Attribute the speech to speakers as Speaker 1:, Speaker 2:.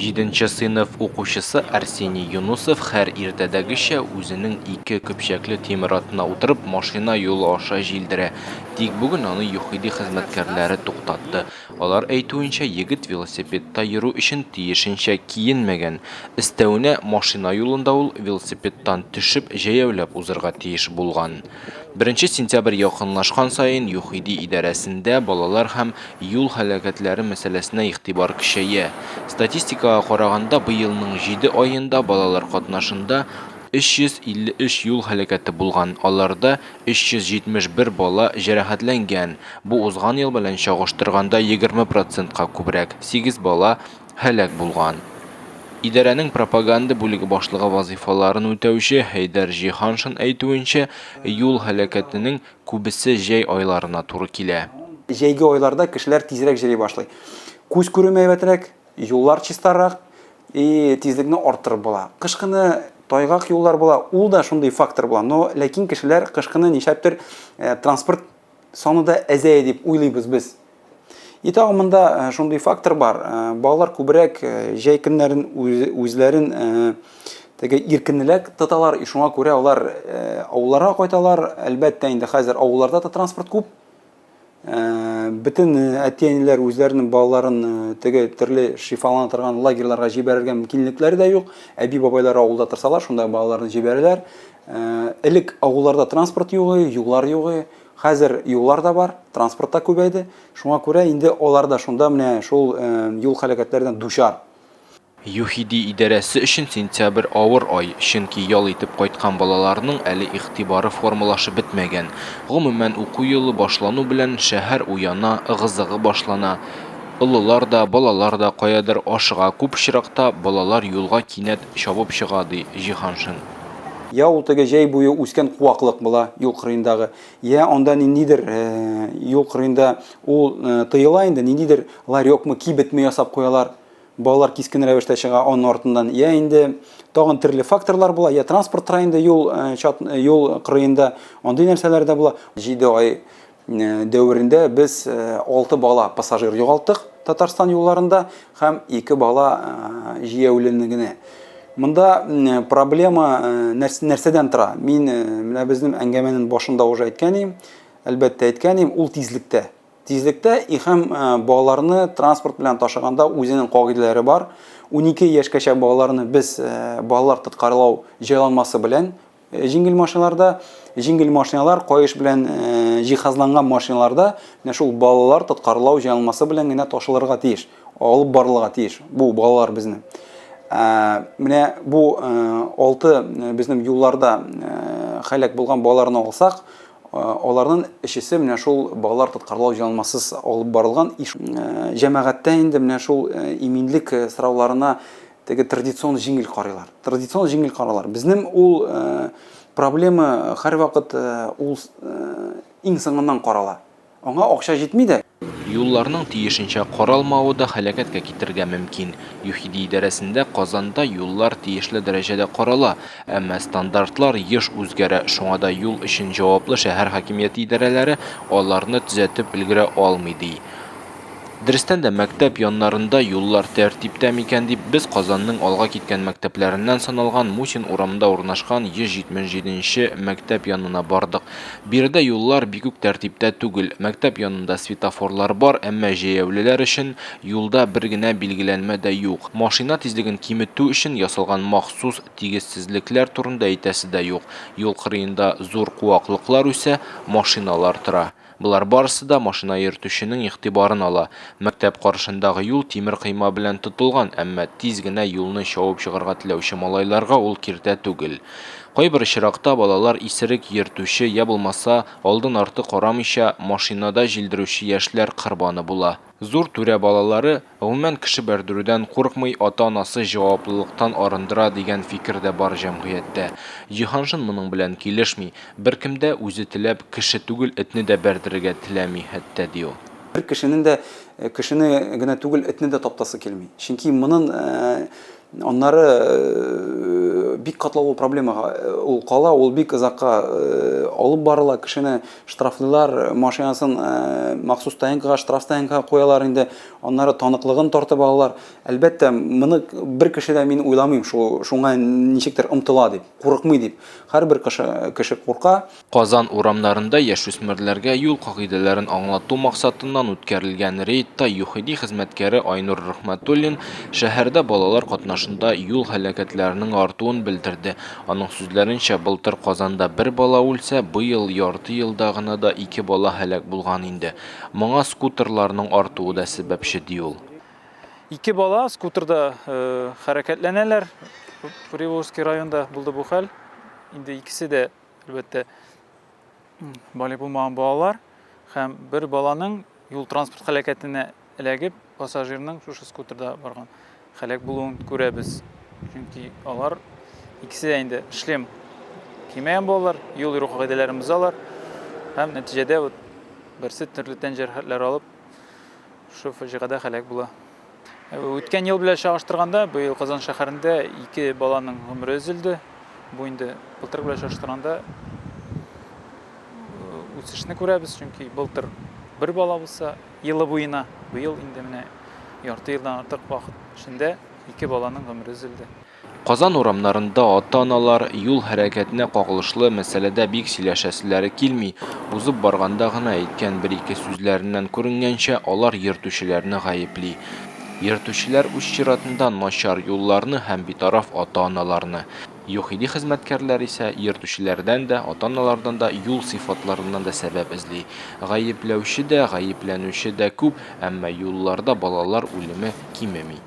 Speaker 1: Җиденче сыйныф укучысы Арсений Юнусов һәр иртәдәгечә үзенең ике көпчәкле тимер атына утырып машина юлы аша җилдерә. Тик бүген аны ЮХИДИ хезмәткәрләре туктатты. Алар әйтүенчә, егет велосипедта йөрү өчен тиешенчә киенмәгән. Өстәвенә, машина юлында ул велосипедтан төшеп, җәяүләп узырга тиеш булган. Беренче сентябрь якынлашкан саен ЮХИДИ идарәсендә балалар һәм юл һәлакәтләре мәсьәләсенә игътибар көчәя. Статистикага караганда, быелның җиде аенда балалар катнашында 353 юл һәлакәте булган, аларда 371 бала җәрәхәтләнгән. Бу узган ел белән чагыштырганда 20 процентка күбрәк, сигез бала һәлак булган. Идарәнең пропаганда бүлеге башлыгы вазыйфаларын үтәүче Һәйдәр Җиһаншин әйтүенчә, юл һәлакәтенең күбесе җәй айларына туры килә.
Speaker 2: Җәйге айларда кешеләр тизрәк җыри башлый. Күз күреме әйбәтрәк, юллар чистарак и тизлекне арттырып була. Кыш көне тайгак юллар була, ул да шундый фактор була. Но ләкин кешеләр кыш көне нишләптер э, транспорт саны да әзәя дип уйлыйбыз без. И тагы монда э, шундый фактор бар. Э, балалар күбрәк э, җәй көннәрен үзләрен теге иркенләк тоталар, и шуңа күрә алар авылларга кайталар. Әлбәттә, инде хәзер авылларда да транспорт күп. Бөтен әти-әниләр үзләренең балаларын теге төрле шифалана торган лагерьларга җибәрергә мөмкинлекләре дә юк. Әби-бабайлары авылда торсалар, шунда балаларын җибәрәләр. Элек авылларда транспорт юк, юллар юк. Хәзер юллар да бар, транспорт та күбәйде. Шуңа күрә инде алар да шунда менә шул юл һәлакәтләренә дучар.
Speaker 1: ЮХИДИ идарәсе өчен сентябрь авыр ай, чөнки ял итеп кайткан балаларның әле игътибары формалашып бетмәгән. Гомумән, уку елы башлану белән шәһәр уяна, ыгы-зыгы башлана. Олылар да, балалар да каядыр ашыга, күп очракта балалар юлга кинәт чабып чыга, ди Җиһаншин.
Speaker 2: Я ул теге җәй буе үскән куаклык була юл кырыендагы, я анда ниндидер юл кырыенда ул тыела инде, ниндидер ларекмы, кибетме ясап куялар. Балалар кискен рәвештә чыга аның артыннан. Я инде тагын төрле факторлар була, я транспорт тора инде юл чат, юл кырыенда, андый нәрсәләр дә була. 7 ай дәверендә без 6 бала пассажир югалттык Татарстан юлларында һәм 2 бала җәяүлене генә. Монда проблема нәрсәдән тора? Мин менә безнең әңгәмәнең башында уже әйткән идем, әлбәттә әйткән идем, ул тизлектә. Тизлектә и һәм балаларны транспорт белән ташыганда үзенең кагыйдәләре бар. 12 яшькәчә балаларны без балалар тоткарлау җайланмасы белән Җиңел машиналарда, җиңел машиналар, каеш белән җиһазланган машиналарда менә шул балалар тоткарлау җайланмасы белән генә ташылырга тиеш, алып барылырга тиеш бу балалар безнең. Менә бу алты безнең юлларда һәлак булган балаларны алсак, аларның өчесе менә шул балалар тоткарлау җайланмасыз алып барылган. Җәмәгатьтә инде менә шул иминлек сорауларына Теге традицион җиңел карыйлар. Традицион җиңел каралар. Безнең ул э, проблема һәрвакыт э, ул э, иң соңыннан карала. Аңа акча җитми дә.
Speaker 1: Юлларның тиешенчә каралмавы да һәлакәткә китерергә мөмкин. ЮХИДИ идарәсендә Казанда юллар тиешле дәрәҗәдә карала, әмма стандартлар еш үзгәрә, шуңа да юл өчен җаваплы шәһәр хакимияте идарәләре аларны төзәтеп өлгерә алмый, ди. Дөрестән дә, мәктәп яннарында юллар тәртиптә микән дип, без Казанның алга киткән мәктәпләреннән саналган Мусин урамында урнашкан 177 нче мәктәп янына бардык. Биредә юллар бик үк тәртиптә түгел. Мәктәп янында светофорлар бар, әмма җәяүлеләр өчен юлда бер генә билгеләнмә дә юк. Машина тизлеген киметү өчен ясалган махсус тигезсезлекләр турында әйтәсе дә юк. Юл кырыенда зур куаклыклар үсә, машиналар тора. Болар барысы да машина йөртүченең игътибарын ала. Мәктәп каршындагы юл тимер койма белән тотылган, әмма тиз генә юлны чабып чыгарга теләүче малайларга ул киртә түгел. Кайбер очракта балалар исерек йөртүче, я булмаса, алдын-арты карамыйча, машинада җилдерүче яшьләр корбаны була. Зур түрә балалары, гомумән, кеше бәрдерүдән курыкмый, ата-анасы җаваплылыктан арындыра дигән фикер дә бар җәмгыятьтә. Җиһаншин моның белән килешми. Беркем дә үзе теләп кеше түгел, этне дә бәрдерергә теләми хәтта, ди ул.
Speaker 2: Бер кешенең дә, кешене генә түгел, этне дә таптасы килми. Чөнки монын Аннары э, бик катлаулы проблемага э, ул кала, ул бик озакка э, алып барыла, кешене штрафлыйлар, машинасын махсус стоянкага, штраф стоянкага куялар инде, аннары таныклыгын тартып алалар. Әлбәттә, моны бер кеше дә мин уйламыйм, шуңа ничектер омтыла дип, курыкмый дип. Һәрбер кеше, кеше курка.
Speaker 1: Казан урамнарында яшүсмерләргә юл кагыйдәләрен аңлату максатыннан үткәрелгән рейдта ЮХИДИ хезмәткәре Айнур Рөхмәтуллин шәһәрдә балалар катнашында юл һәлакәтләренең артуын белдерде. Аның сүзләренчә, былтыр Казанда бер бала үлсә, быел ярты елда гына да ике бала һәлак булган инде. Моңа скутерларның артуы да сәбәпче, ди ул.
Speaker 3: Ике бала скутерда хәрәкәтләнәләр. Приволжский районда булды бу хәл. Инде икесе дә, әлбәттә, балигъ булмаган балалар һәм бер баланың юл-транспорт һәлакәтенә эләгеп, пассажирның шушы скутерда барган һәлак булуын күрәбез. Чөнки алар икесе дә инде шлем кимәгән балалар, юл йөрү кагыйдәләрен бозалар һәм нәтиҗәдә вот берсе төрле тән җәрәхәтләре алып, шушы фаҗигадә һәлак була. Үткән ел белән чагыштырганда, быел Казан шәһәрендә ике баланың гомере өзелде. Бу инде былтыр белән чагыштырганда үсешне күрәбез, чөнки былтыр бер бала булса, елы буена, быел инде менә ярты елдан артык вакыт эчендә ике баланың гомере өзелде.
Speaker 1: Казан урамнарында ата-аналар юл хәрәкәтенә кагылышлы мәсьәләдә бик сөйләшәселәре килми. Узып барганда гына әйткән бер-ике сүзләреннән күренгәнчә, алар йөртүчеләрне гаепли. Йөртүчеләр үз чиратында начар юлларны һәм битараф ата-аналарны. ЮХИДИ хезмәткәрләре исә йөртүчеләрдән дә, ата-аналардан да, юл сыйфатларыннан да сәбәп эзли. Гаепләүче дә, гаепләнүче дә күп, әмма юлларда балалар үлеме кимеми.